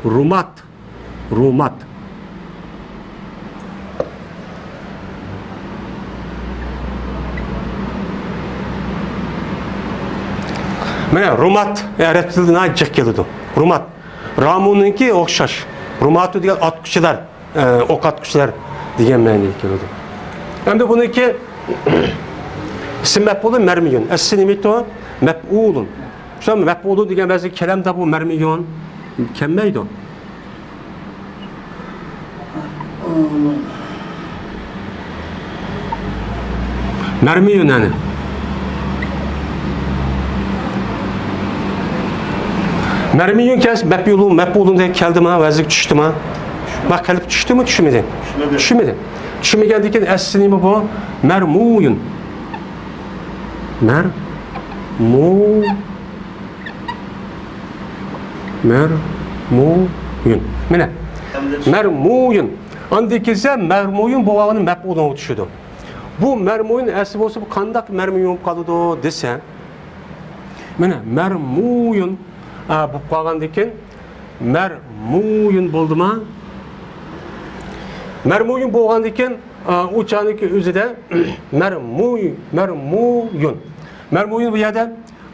رۇمات. رۇمات. مانا رۇمات ئەرەب تىلىدا ناھايىتى جىق كېلىدۇ. رۇمات. رامۇننىڭكى ئوخشاش. رۇماتۇ دېگەن ئاتقۇچىلار. ئە، ئوق ئاتقۇچىلار دېگەن مەنىگە كېلىدۇ. ئەمدى بۇنىڭكى ئىسىم مەپئۇلى مەرمىيۇن. ئەسلى نېمە ئىدى ئۇ؟ مەپئۇلۇن. شۇ مەپئۇلۇن دېگەن بەزى كەلەمدە بۇ مەرمىيۇن كەلمەيدۇ. مەرمىيۇن، يەنى. مەرمىيۇن كەلسە، مەپئۇلۇن، مەپئۇلۇن دەپ كەلدىما، ۋەزىگە چۈشتىما؟ بۇ قېلىپ چۈشتىمۇ، چۈشمىدى؟ چۈشمىدى. چۈشمىدى. چۈشمىگەندىن كېيىن ئەسلى نېمە بۇ؟ مەرمۇيۇن. مەرمۇ-، مەرمۇيۇن. مانا. مەرمۇيۇن. ئاندىن كېلسە، مەرمۇيۇن بولغاننى مەپئۇلۇنغا چۈشىدۇ. بۇ مەرمۇيۇن ئەسلى بولسا، بۇ قانداق مەرمۇيۇن بولۇپ قالىدۇ دېسە، مانا، مەرمۇيۇن، ئا، بولۇپ قالغاندىن كېيىن، مەرمۇيۇن بولدىما؟ مەرمۇيۇن بولغاندىن كېيىن، ئا، ئۇ چاغنىڭكى ئۆزىدە مەرمۇي-، مەرمۇيۇن. مەرمۇيۇن بۇ يەردە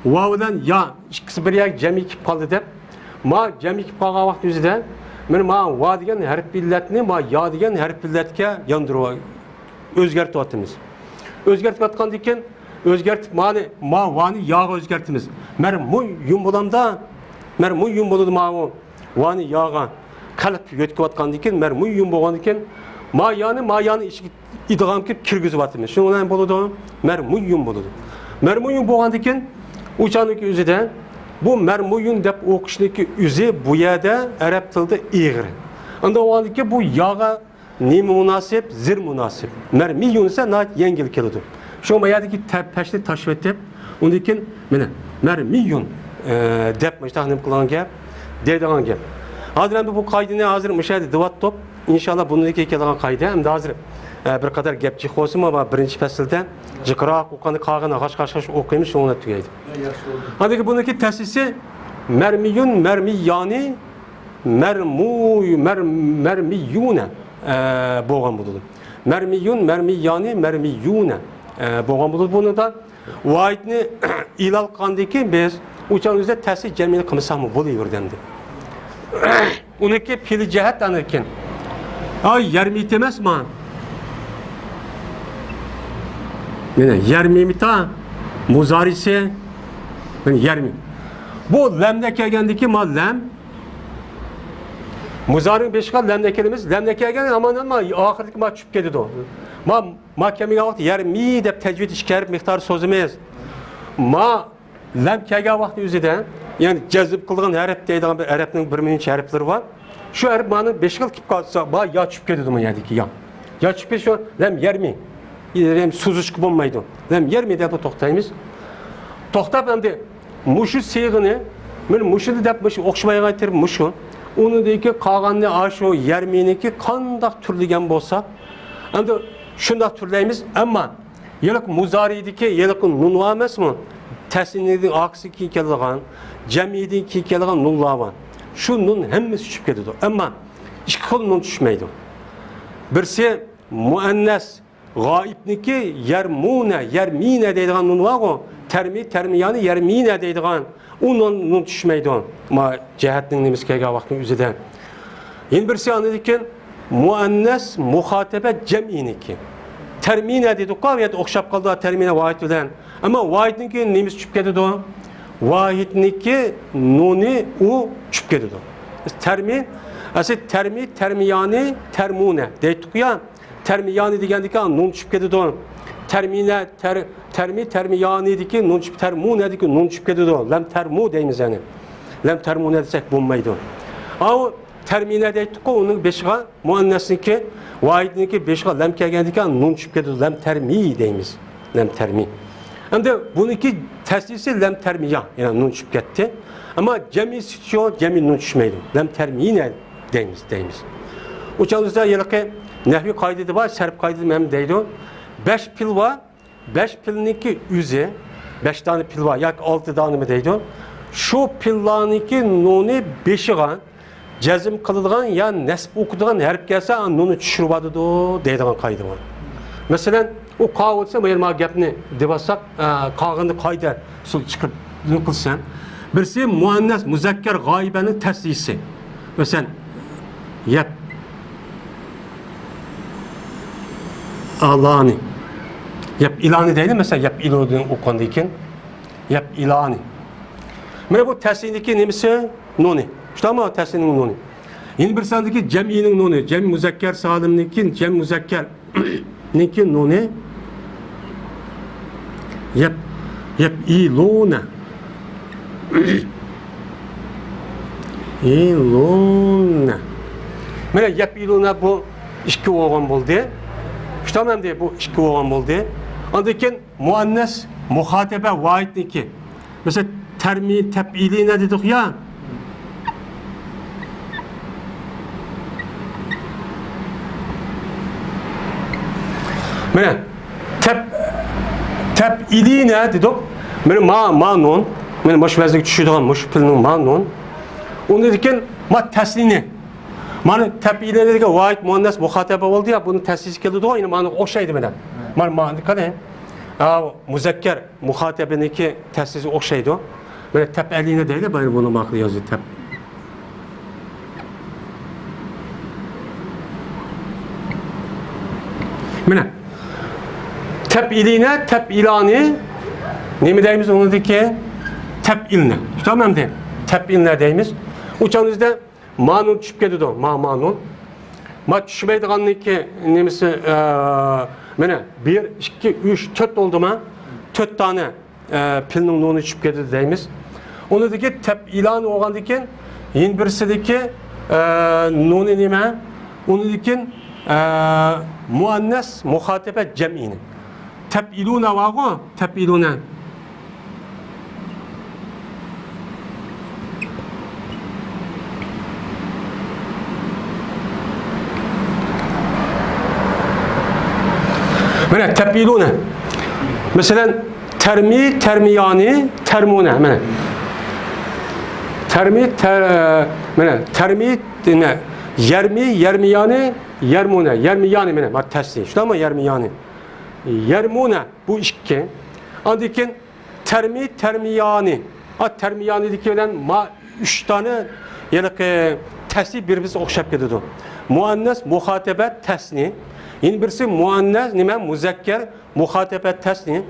ۋاۋ بىلەن يا ئىككىسى بىر يەرگە جەمئىي كېلىپ قالدى دەپ، ما جەمئىي كېلىپ قالغان ۋاقىت ئۆزىدە، مانا ما ۋا دېگەن ھەرپ ئىللەتنى ما يا دېگەن ھەرپ ئىللەتكە ياندۇرۇپ ئۆزگەرتىۋاتىمىز. ئۆزگەرتىۋاتقاندىن كېيىن، ئۆزگەرتىپ مانى، ما ۋانى ياغا ئۆزگەرتىمىز. مەرمۇيۇن بولامدا، مەرمۇيۇن بولىدۇ ماۋۇ. ۋانى ياغا قەلب يۆتكىۋاتقاندىن كېيىن، مەرمۇيۇن بولغاندىن كېيىن، ما يانى، ما يانى ئىچىگە ئىدغام قىلىپ كىرگۈزۈۋاتىمىز. شۇنىڭ بىلەن بولىدۇ، مەرمۇيۇن بولىدۇ. مەرمۇيۇن بولغاندىن كېيىن، ئۇ چاغنىڭكى ئۆزىدە بۇ مەرمۇيۇن دەپ ئوقۇشنىڭكى ئۆزى بۇ يەردە ئەرەب تىلىدا ئېغىر. ئاندىن بولغاندىن كېيىن بۇ ياغا نېمە مۇناسىپ؟ زىر مۇناسىپ. مەرمىيۇن دېسە ناھايىتى يەڭگىل كېلىدۇ. شۇڭا ما يەردىكى تە-، پەشنى تاشلىۋېتىپ، ئۇندىن كېيىن مانا مەرمىيۇن، ئە، دەپ مۇشۇنداق نېمە قىلغان گەپ، دەيدىغان گەپ. ھازىر ئەمدى بۇ قائىدىنى ھازىر مۇشۇ يەردە دېۋاتتۇق. ئىنشاللا بۇندىن كېيىن كېلىدىغان قائىدە. ئەمدى ھازىر، ئە، بىر قەدەر گەپ جىق بولسىمۇ، بۇ بىرىنچى پەسىلدە جىقراق ئوقۇغاندا قالغان ھاش-ھاش-ھاش ئوقۇيمىز، شۇنىڭ بىلەن تۈگەيدۇ. ھازىركى بۇنىڭكى تەسلىسى مەرمىيۇن، مەرمىيانى، مەرمۇي-، مەر-، مەرمىيۇنە، ئە، بولغان بولىدۇ. مەرمىيۇن، مەرمىيانى، مەرمىيۇنە، ئە، بولغان بولىدۇ. بۇنىڭدا ۋاھىدنى ئېلان قىلغاندىن كېيىن بىز ئۇ چاغنىڭ ئۆزىدە تەسلىس جەمئىينى قىلمىساقمۇ بولۇۋېرىدۇ ئەمدى. ئۇنىڭكى پېئىل جەھەت ئاندىن كېيىن. ئاي، يەرمىيىتى ئەمەسما؟ مانا يەرمىيىتا، مۇزارىسى، مانا يەرمىي. بۇ لەمدە كەلگەندىن كېيىن ما لەم، مۇزارىنىڭ بېشىغا لەمدە كېلىمىز. لەمدە كەلگەن ھامان ما ئاخىرىدىكى ما چۈشۈپ كېتىدۇ. ما، ما كەلمىگەن ۋاقىت يەرمىي دەپ تەجۋىد ئىككى ھەرپ مىقدارى سوزىمىز. ما لەم كەلگەن ۋاقىتنىڭ ئۆزىدە، يەنى جەزم قىلىدىغان ھەرپ دەيدىغان بىر ئەرەبنىڭ بىر نەچچە ھەرپلىرى بار. شۇ ھەرپ مانىڭ بېشىغا كېلىپ قالسا، ما يا چۈشۈپ كېتىدۇ ما يەردىكى يا. يا چۈشۈپ كېتىش شۇ لەم يەرمىي. يەنى سوزۇشقا بولمايدۇ. لەم يەرمىي دەپ توختايمىز. توختاپ ئەمدى مۇشۇ سىيغىنى، مانا مۇشۇنى دەپ مۇشۇ ئوخشىمايدىغان تەرىپى مۇشۇ. ئۇنىڭدىكى قالغاننى ئاشۇ يەرمىينىڭكى قانداق تۈرلىگەن بولسا، ئەمدى شۇنداق تۈرلەيمىز. ئەمما ھېلىقى مۇزارىدىكى ھېلىقى نۇن بار ئەمەسمۇ؟ تەسنىيەدىن ئارقىسىدىن كېيىن كېلىدىغان، جەمئىيدىن كېيىن كېلىدىغان نۇنلار بار. شۇ نۇن ھەممىسى چۈشۈپ كېتىدۇ. ئەمما ئىككى خىل نۇن چۈشمەيدۇ. بىرسى مۇئەننەس، غائىبنىكى يەرمۇنە، يەرمىنە دەيدىغان نۇن بارغۇ، تەرمى، تەرمىيانى، يەرمىنە دەيدىغان ئۇ نۇن، نۇن چۈشمەيدۇ. ما جەھەتنىڭ نېمىسى كەلگەن ۋاقىتنىڭ ئۆزىدە. يەنە بىرسى ئاندىن كېيىن مۇئەننەس مۇخاتەبە جەمئىنىكى. تەرمىنە دېدۇققۇ، بۇ يەردە ئوخشاپ قالىدۇ تەرمىنە ۋاھىد بىلەن. ئەمما ۋاھىدنىڭ كېيىن نېمىسى چۈشۈپ كېتىدۇ؟ ۋاھىدنىكى نۇنى ئۇ چۈشۈپ كېتىدۇ. تەرمى، ئەسلى تەرمى، تەرمىيانى، تەرمۇنە دەيتتۇق يا. تەرمىيانى دېگەندىكى نۇن چۈشۈپ كېتىدۇ. تەرمىنە، تەر-، تەرمى، تەرمىيانىدىكى نۇن چۈشۈپ، تەرمۇنەدىكى نۇن چۈشۈپ كېتىدۇ. لەم تەرمۇ دەيمىز يەنى. لەم تەرمۇنە دېسەك بولمايدۇ. ئاۋۇ تەرمىنە دەيتتۇققۇ، ئۇنىڭ بېشىغا مۇئەننەسنىڭكى، ۋاھىدنىڭكى بېشىغا لەم كەلگەندىكىن نۇن چۈشۈپ كېتىدۇ. لەم تەرمى دەيمىز. لەم تەرمى. ئەمدى بۇنىڭكى تەسلىسى لەم تەرمىيا، يەنى نۇن چۈشۈپ كەتتى. ئەمما جەمئىسى چۇ، جەمئىي نۇن چۈشمەيدۇ. لەم تەرمىنە دەيمىز، دەيمىز. ئۇ چاغدا بىزدە ھېلىقى نەھۋىي قائىدىدە بار، سەرپ قائىدىدە ھەم دەيدۇ. بەش پېئىل بار، بەش پېئىلنىڭكى ئۆزى، بەش دانە پېئىل بار ياكى ئالتە دانىمۇ دەيدۇ. شۇ پېئىللارنىڭكى نۇنى بېشىغا جەزم قىلىدىغان يا نەسب ئوقۇيدىغان ھەرپ كەلسە، نۇننى چۈشۈرۈۋاتىدۇ دەيدىغان قائىدە بار. مەسىلەن، ئۇ قاغا بولسا، بۇ يەر مانا گەپنى دېۋاتساق، ئە، قاغىنى قايدا ئۇسۇل چىقىرىپ نېمە قىلسا، بىرسى مۇئەننەس مۇزەككەر غايىبەننىڭ تەسلىسى. مەسىلەن، يەپ ئالانى. يەپ ئىلانى دەيلى، مەسىلەن، يەپ ئىلۇدىن ئوقۇغاندىن كېيىن. يەپ ئىلانى. مانا بۇ تەسلىنىڭكى نېمىسى؟ نۇنى. شۇنداقمۇ؟ تەسلىنىڭ نۇنى. يەنە بىر ساندىكى جەمئىينىڭ نۇنى. جەمئىي مۇزەككەر سالىمنىڭكى، جەمئىي مۇزەككەرنىڭكى نۇنى. يەپ، يەپ ئىلۇنە. ئىلۇنە. مانا يەپ ئىلۇنە بۇ ئىككى بولغان بولدى. شۇنداقمۇ ئەمدى بۇ ئىككى بولغان بولدى. ئاندىن كېيىن مۇئەننەس مۇخاتەبە ۋاھىدنىڭكى. مەسىلەن، تەرمى تەپئىلىنە دېدۇق يا. مانا، تەپ-، تەپئىلىنە دېدۇق. مانا، ما، ما نۇن. مانا، مۇشۇ ۋەزىنگە چۈشىدىغان مۇشۇ پېئىلنىڭ ما نۇن. ئۇندىن كېيىن ما تەسلىنى. مانا، تەپئىلىنە دېگەن ۋاھىد مۇئەننەس مۇخاتەبە بولدى يا، بۇنىڭ تەسلىسى كېلىدۇ، يەنە مانا ئوخشايدۇ مانا. مانا، مانا، قاراڭ. ئا، مۇزەككەر مۇخاتەبىنىڭكى تەسلىسى ئوخشايدۇ. مانا تەپئەلىنە دەيلى، مانا بۇنى ماقۇل يازدى، تەپ. مانا. تەپئىلىنە، تەپئىلانى. نېمە دەيمىز ئۇنىڭدىكى؟ تەپئىلنە. شۇنداقمۇ ئەمدى؟ تەپئىلنە دەيمىز. ئۇ چاغدا بىزدە ما نۇن چۈشۈپ كېتىدۇ. ما، ما نۇن. ما چۈشمەيدىغاننىڭكى نېمىسى، ئە، مانا بىر، ئىككى، ئۈچ، تۆت بولدىما؟ تۆت دانە، ئە، پېئىلنىڭ نۇنى چۈشۈپ كېتىدۇ دەيمىز. ئۇنىڭدىكى تەپئىلانى بولغاندىكىن، يەنە بىرسىدىكى، ئە، نۇنى نېمە؟ ئۇنىڭدىكىن، ئە، مۇئەننەس مۇخاتەبە جەمئىنى. تەپئىلۇنە بارغۇ، تەپئىلۇنە. مانا، تەپئىلۇنە. مەسىلەن، تەرمى، تەرمىيانى، تەرمۇنە. مانا. تەرمى، تەر-، مانا، تەرمى، نە، يەرمى، يەرمىيانى، يەرمۇنە. يەرمىيانى، مانا، ما تەسلى. شۇنداقمۇ؟ يەرمىيانى. يەرمۇنە. بۇ ئىككى. ئاندىن كېيىن تەرمى، تەرمىيانى. ئا، تەرمىيانىدىكى بىلەن ما ئۈچ دانە ھېلىقى تەسنى بىر-بىرسىگە ئوخشاپ كېتىدۇ. مۇئەننەس مۇخاتەبە تەسنى. يەنە بىرسى مۇئەننەس نېمە؟ مۇزەككەر مۇخاتەبە تەسنى.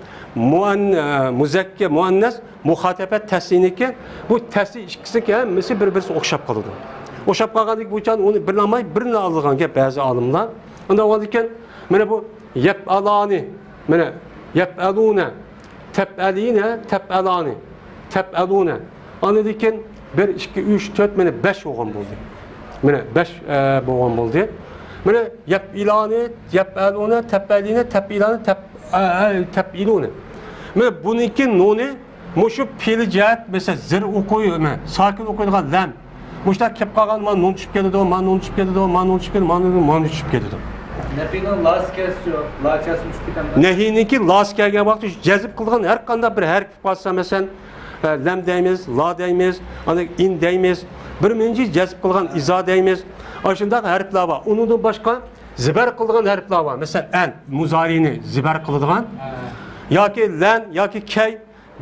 مۇئەن-، ئە، مۇزەككەر، مۇئەننەس مۇخاتەبە تەسنىنىڭكى بۇ تەسنى ئىككىسىنىڭكى ھەممىسى بىر-بىرسىگە ئوخشاپ قالىدۇ. ئوخشاپ قالغاندىكىن بۇ چاغدا ئۇنى بىرنى ئالماي، بىرنى ئالىدىغان گەپ بەزى ئالىملار. ئۇنداق بولغاندىكىن مانا بۇ يەپئالانى، مانا يەپئەلۇنە، تەپئەلىنە، تەپئەلانى، تەپئەلۇنە. ئاندىن كېيىن بىر، ئىككى، ئۈچ، تۆت، مانا بەش بولغان بولدى. مانا بەش، ئە، بولغان بولدى. مانا يەپئىلانى، يەپئەلۇنە، تەپئەلىنە، تەپئىلانى، تەپ-، ئە، ئە، تەپئىلۇنە. مانا بۇنىڭكى نۇنى مۇشۇ پېئىلى جەھەت، مەسىلەن، زېر ئوقۇي-، مە-، ساكىن ئوقۇيدىغان لەم. مۇشۇنداق كېلىپ قالغان، مانا نۇن چۈشۈپ كېتىدۇ، مانا نۇن چۈشۈپ كېتىدۇ، مانا نۇن چۈشۈپ كېتىدۇ، مانا نۇن چۈشۈپ كېتىدۇ. نەھىينىڭ لاسى كەلسىچۇ، لا كەلسە چۈشۈپ كېتەمدۇ؟ نەھىينىڭكى لاسى كەلگەن ۋاقىتتا جەزم قىلغان ھەر قانداق بىر ھەرپ بولسا، مەسىلەن، ئە، لەم دەيمىز، لا دەيمىز، ئاندىن ئىن دەيمىز، بىر مىنجى جەزم قىلغان ئىزا دەيمىز. ئاشۇنداق ھەرپلەر بار. ئۇنىڭدىن باشقا زىبەر قىلىدىغان ھەرپلەر بار. مەسىلەن، ئەن، مۇزارىنى زىبەر قىلىدىغان. ياكى لەن، ياكى كەي.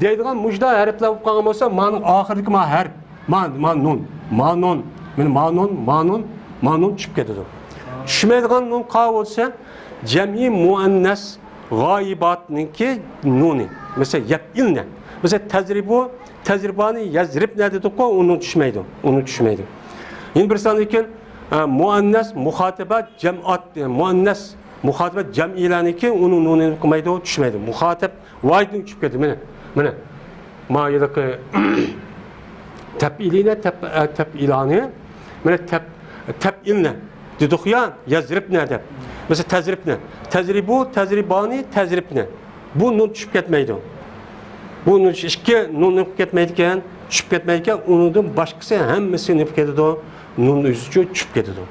دەيدىغان مۇشۇنداق ھەرپلەر بولۇپ قالغان بولسا، مانىڭ ئاخىرىدىكى ما ھەرپ، ما، ما نۇن، ما نۇن، مانا ما نۇن، ما نۇن، ما نۇن چۈشۈپ كېتىدۇ. چۈشمەيدىغان نۇن قاۋا بولسا، جەمئىي مۇئەننەس غايىباتنىڭكى نۇنى. مەسىلەن، يەپئىلنە. مەسىلەن، تەزرىبۇ، تەزرىبانى يەزرىبنە دېدۇققۇ، ئۇنىڭ چۈشمەيدۇ. ئۇنىڭ چۈشمەيدۇ. يەنە بىرسىدىن كېيىن، ئە، مۇئەننەس مۇخاتىبە جەمئات، مۇئەننەس مۇخاتىبە جەمئىيلەرنىڭكى ئۇنىڭ نۇنىنى قىلمايدۇ، چۈشمەيدۇ. مۇخاتىب ۋاھىدنى چۈشۈپ كەتتى. مانا، مانا. ما يىلقى تەپئىلىنە، تەپ-، ئە، تەپئىلانى. مانا تەپ-، تەپئىلنى دېدۇق يا، يەزرىبنە دەپ. مەسىلەن، تەزرىبنى. تەزرىبۇ، تەزرىبانى، تەزرىبنى. بۇ نۇن چۈشۈپ كەتمەيدۇ. بۇ نۇن، ئىككى نۇن نېمە كەتمەيدىكەن؟ چۈشۈپ كەتمەيدىكەن. ئۇنىڭدىن باشقىسى ھەممىسى نېمە كېتىدۇ؟ نۇن ئۆزىچە چۈشۈپ كېتىدۇ.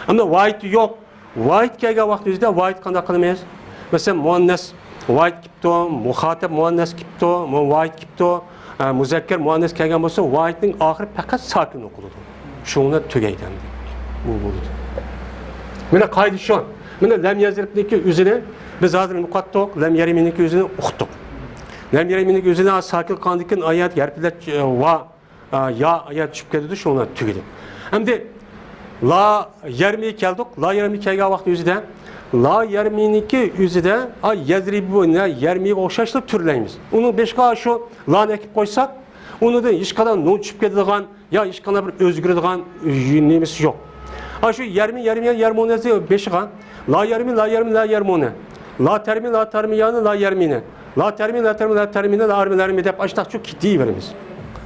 ئەمما ۋاھىد يوق. ۋاھىد كەلگەن ۋاقىت ئۆزىدە ۋاھىد قانداق قىلىمىز؟ مەسىلەن، مۇئەننەس ۋاھىد كېپتۇ، مۇخاتەب مۇئەننەس كېپتۇ، مۇ-، ۋاھىد كېپتۇ، ئە، مۇزەككەر مۇئەننەس كەلگەن بولسا، ۋاھىدنىڭ ئاخىرى پەقەت ساكىن ئوقۇلىدۇ. شۇڭا تۈگەيدۇ ئەمدى. بۇ بولىدۇ. مانا قائىدە شۇ. مانا لەم يەزرىبنىڭكى ئۆزىنى بىز ھازىر نېمە قىلىۋاتتۇق؟ لەم يەرمىنىڭكى ئۆزىنى ئۇقتۇق. لەم يەرمىنىڭكى ئۆزىنى ساكىن قىلغاندىكىن ئايەت ھەرپلەر، ئە، ۋا ئا، يا، يا چۈشۈپ كېتىدۇ، شۇڭا تۈگىدى. ئەمدى لا يەرمى كەلدۇق. لا يەرمى كەلگەن ۋاقىت ئۆزىدە، لا يەرمىنىڭكى ئۆزىدە، ئا، يەزرىبۇنە يەرمىگە ئوخشاشلا تۈرلەيمىز. ئۇنىڭ بېشىغا شۇ لانى ئەكىپ قويساق، ئۇنىڭدىن ھېچقانداق نۇن چۈشۈپ كېتىدىغان يا ھېچقانداق بىر ئۆزگىرىدىغان نېمىسى يوق. ئا، شۇ يەرمى، يەرمى، يەرمۇنەسى بېشىغا لا يەرمى، لا يەرمى، لا يەرمۇنە. لا تەرمى، لا تەرمىيانى، لا يەرمىنە. لا تەرمى، لا تەرمى، لا تەرمىنە، لا ئەرمى، لا ئەرمى دەپ ئاشتاقچۇ كېتىۋېرىمىز.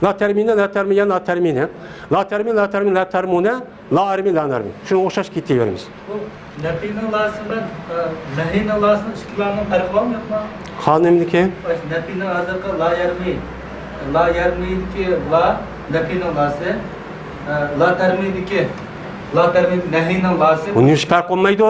لا تەرمىنە، لا تەرمىيان، لا تەرمىنە. لا تەرمى، لا تەرمى، لا تەرمۇنە. لا ئەرمى، لا نەرمى. شۇنىڭغا ئوخشاش كېتىۋېرىمىز. بۇ نەپىنىڭ لاسى بىلەن، ئە، نەھىنىڭ لاسىنىڭ ئىككىلارنىڭ پەرقى بارمۇ يوقمۇ؟ قانۇنىمدىكى؟ ئاشۇ نەپىنىڭ ھازىرقى لا يەرمى، لا يەرمىدىكى لا نەپىنىڭ لاسى، ئە، لا تەرمىدىكى، لا تەرمىدىكى نەھىنىڭ لاسى. بۇنىڭ ھېچ پەرقى بولمايدۇ.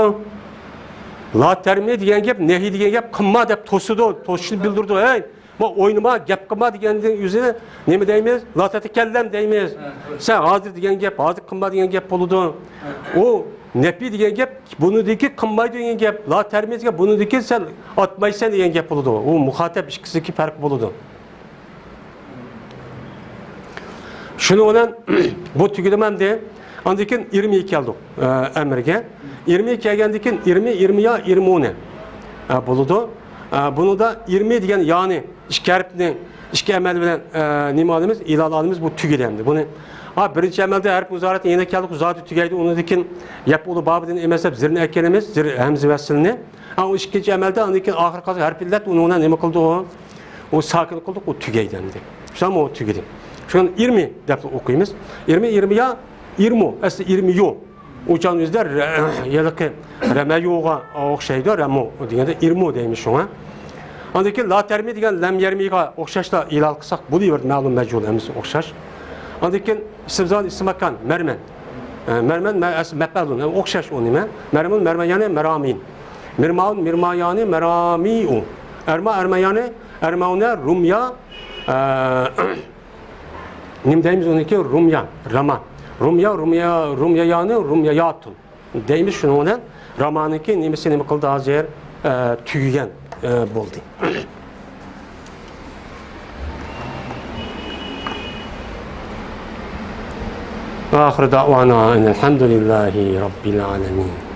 لا تەرمى دېگەن گەپ، نەھى دېگەن گەپ، قىلما دەپ توسىدۇ، توسۇشنى بىلدۈرىدۇ. ھەي، ما ئوينىما، گەپ قىلما دېگەننىڭ ئۆزىنى نېمە دەيمىز؟ لا تەتەكەللەم دەيمىز. ھە، توغرا. سەن ھازىر دېگەن گەپ، ھازىر قىلما دېگەن گەپ بولىدۇ. ھە. ئۇ نەپى دېگەن گەپ، بۇنىڭدىكى قىلمايدۇ دېگەن گەپ. لا تەرمى دېگەن بۇنىڭدىكى سەن ئاتمايسەن دېگەن گەپ بولىدۇ. ئۇ مۇخاتەب ئىككىسىدىكى پەرق بولىدۇ. شۇنىڭ بىلەن بۇ تۈگىدىمۇ ئەمدى. ئاندىن كېيىن ئىرمى كەلدۇق، ئە، ئەمىرگە. ئىرمى كەلگەندىن كېيىن ئىرمى، ئىرمىيا، ئىرمۇنى، ئە، بولىدۇ. ئە، بۇنىڭدا ئىرمى دېگەن يانى ئىككى ھەرپنى ئىككى ئەمەل بىلەن، ئە، نېمە ئالىمىز؟ ئىلال ئالىمىز، بۇ تۈگىدى ئەمدى. بۇنى، ھا، بىرىنچى ئەمەلدە ھەرپ مۇزارىئەتتىن يەنە كەلدۇق، زادى تۈگەيدۇ. ئۇنىڭدىن كېيىن يەپئۇلۇ بابىدىن ئەمەس دەپ زىرنى ئەكەلىمىز، زىر ھەمزە ۋەسلىنى. ھا، ئۇ ئىككىنچى ئەمەلدە، ئاندىن كېيىن ئاخىرقى قالغان ھەرپ ئىللەت ئۇنىڭ بىلەن نېمە قىلدى ئۇ؟ ئۇ ساكىن قىلدۇق، ئۇ تۈگەيدى ئەمدى. شۇڭا ئۇ تۈگىدى. شۇڭا ئىرمى دەپ ئوقۇيمىز. ئىرمى، ئىرمىيا، ئىرمۇ، ئەسلى ئىرمىيۇ. ئۇ چاغنىڭ ئۆزىدە رە-، ھېلىقى رەمەيۇغا ئوخشايدۇ، رەمۇ دېگەندە ئىرمۇ دەيمىز شۇڭا. ئاندىن كېيىن لا تەرمى دېگەن لەم يەرمىگە ئوخشاشلا ئىلال قىلساق بولۇۋېرىدۇ، مەلۇم مەجھۇل ھەممىسى ئوخشاش. ئاندىن كېيىن ئىسىم زان، ئىسىم ماكان، مەرمەن. ئە، مەرمەن، مە-، ئەس-، مەپئەلۇن، ئوخشاش ئۇ نېمە؟ مەرمۇن، مەرمەيانى، مەرامىن. مىرماۋۇن، مىرمايانى، مەرامىئۇ. ئەرما، ئەرمەيانى، ئەرماۋۇنە، رۇميا، ئە، نېمە دەيمىز ئۇنىڭكى؟ رۇميا، راما. رۇميا، رۇميا، رۇميايانى، رۇمياياتۇن دەيمىز. شۇنىڭ بىلەن رامانىڭكى نېمىسى نېمە قىلدى ھازىر؟ ئە، تۈگىگەن، ئە، بولدى. ئاخىر دەئۋانا ئەنىل ھەمدۇلىللاھى رەببىل ئالەمىن.